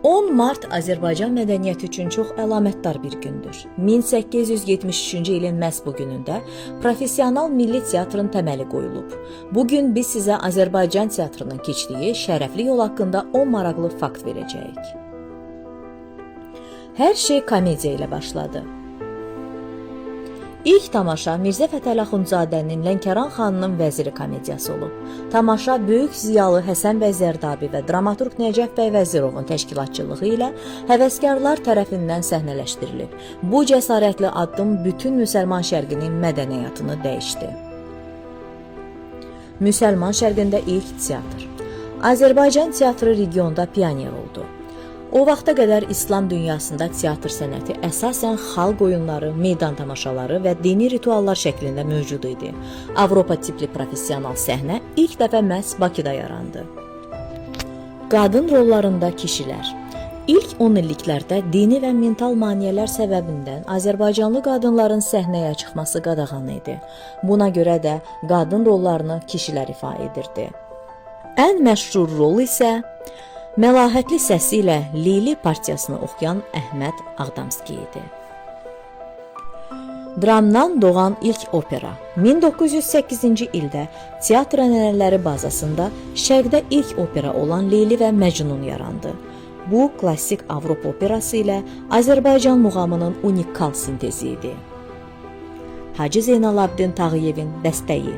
10 mart Azərbaycan mədəniyyəti üçün çox əlamətdar bir gündür. 1873-cü ilin məhz bu günündə professional milli teatrın təməli qoyulub. Bu gün biz sizə Azərbaycan teatrının keçdiyi şərəfli yol haqqında 10 maraqlı fakt verəcəyik. Hər şey komediya ilə başladı. İlk tamaşa Mirzə Fətəli Axundzadənin Lənkəran xanının vəziri komediyası olub. Tamaşa böyük ziyalı Həsən bəy Zərdabi və dramaturq Nəcəf bəy Vəzirovun təşkilatçılığı ilə həvəskarlar tərəfindən səhnələşdirilib. Bu cəsarətli addım bütün müsəlman şərqinin mədəni həyatını dəyişdi. Müsəlman şərqində ilk teatr. Azərbaycan teatrı regionda pioner oldu. O vaxta qədər İslam dünyasında teatr sənəti əsasən xalq oyunları, meydan tamaşaları və dini rituallar şəklində mövcud idi. Avropa tipli professional səhnə ilk dəfə məhz Bakıda yarandı. Qadın rollarında kişilər. İlk 10 illiklərdə dini və mental maneələr səbəbindən azərbaycanlı qadınların səhnəyə çıxması qadağan idi. Buna görə də qadın rollarını kişilər ifa edirdi. Ən məşhur rol isə məlahətli səsi ilə Leyli partiyasını oxuyan Əhməd Ağdamski idi. Dramdan doğan ilk opera. 1908-ci ildə teatr ənənələri bazasında Şərqdə ilk opera olan Leyli və Məcnun yarandı. Bu klassik Avropa operası ilə Azərbaycan muğamının unikal sintezi idi. Hacı Zeynalabdin Tağıyevin dəstəyi.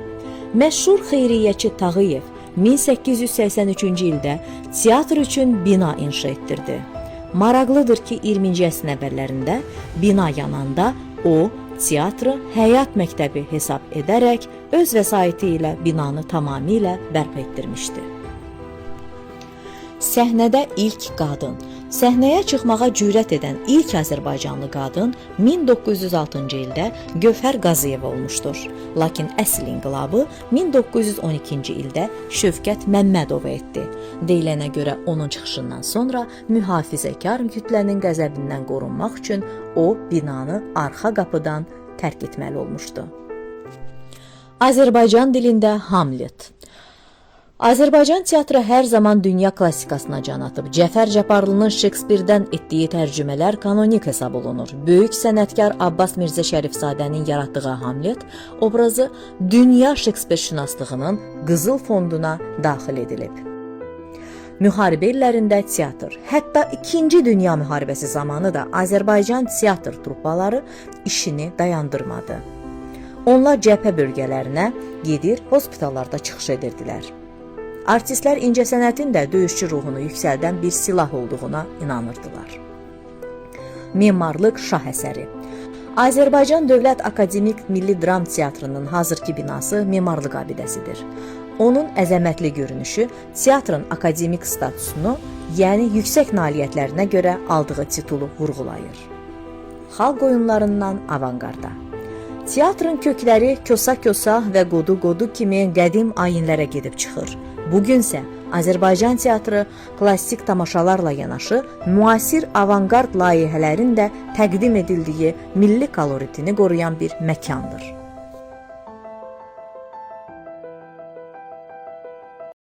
Məşhur xeyriyyəçi Tağıyev 1883-cü ildə teatr üçün bina inşa etdirdi. Maraqlıdır ki, 20-ci əsrin əvvəllərində bina yananda o teatrı həyat məktəbi hesab edərək öz vəsaiti ilə binanı tamamilə bərpa etdirmişdi. Səhnədə ilk qadın. Səhnəyə çıxmağa cürət edən ilk azərbaycanlı qadın 1906-cı ildə Gövhər Qazıyeva olmuşdur. Lakin əsl inqilabı 1912-ci ildə Şövkət Məmmədova etdi. Deyilənə görə onun çıxışından sonra mühafizəkar kütlənin qəzəbindən qorunmaq üçün o binanı arxa qapıdan tərk etməli olmuşdu. Azərbaycan dilində Hamlet. Azərbaycan teatrı hər zaman dünya klassikasına can atıb. Cəfər Cabbarlının Şekspirdən etdiyi tərcümələr kanonik hesab olunur. Böyük sənətkar Abbas Mirzə Şərifzadənin yaratdığı Hamlet obrazı dünya Şekspirşünaslığının qızıl fonduna daxil edilib. Müharibə illərində teatr, hətta İkinci Dünya müharibəsi zamanı da Azərbaycan teatr truppaları işini dayandırmadı. Onlar cəbhə bölgələrinə gedir, hospitallarda çıxış edirdilər. Artistlər incəsənətin də döyüşçü ruhunu yüksəldən bir silah olduğuna inanırdılar. Memarlıq şah əsəri. Azərbaycan Dövlət Akademik Milli Dram Teatrının hazırki binası memarlıq abidəsidir. Onun əzəmətli görünüşü teatrın akademik statusunu, yəni yüksək nailiyyətlərinə görə aldığı titulu vurğulayır. Xalq oyunlarından avanqarda. Teatrın kökləri kosa-kosa və qodu-qodu kimi qədim ayinlərə gedib çıxır. Bu gün isə Azərbaycan teatrı klassik tamaşalarla yanaşı müasir avanqard layihələrin də təqdim edildiyi milli koloritini qoruyan bir məkandır.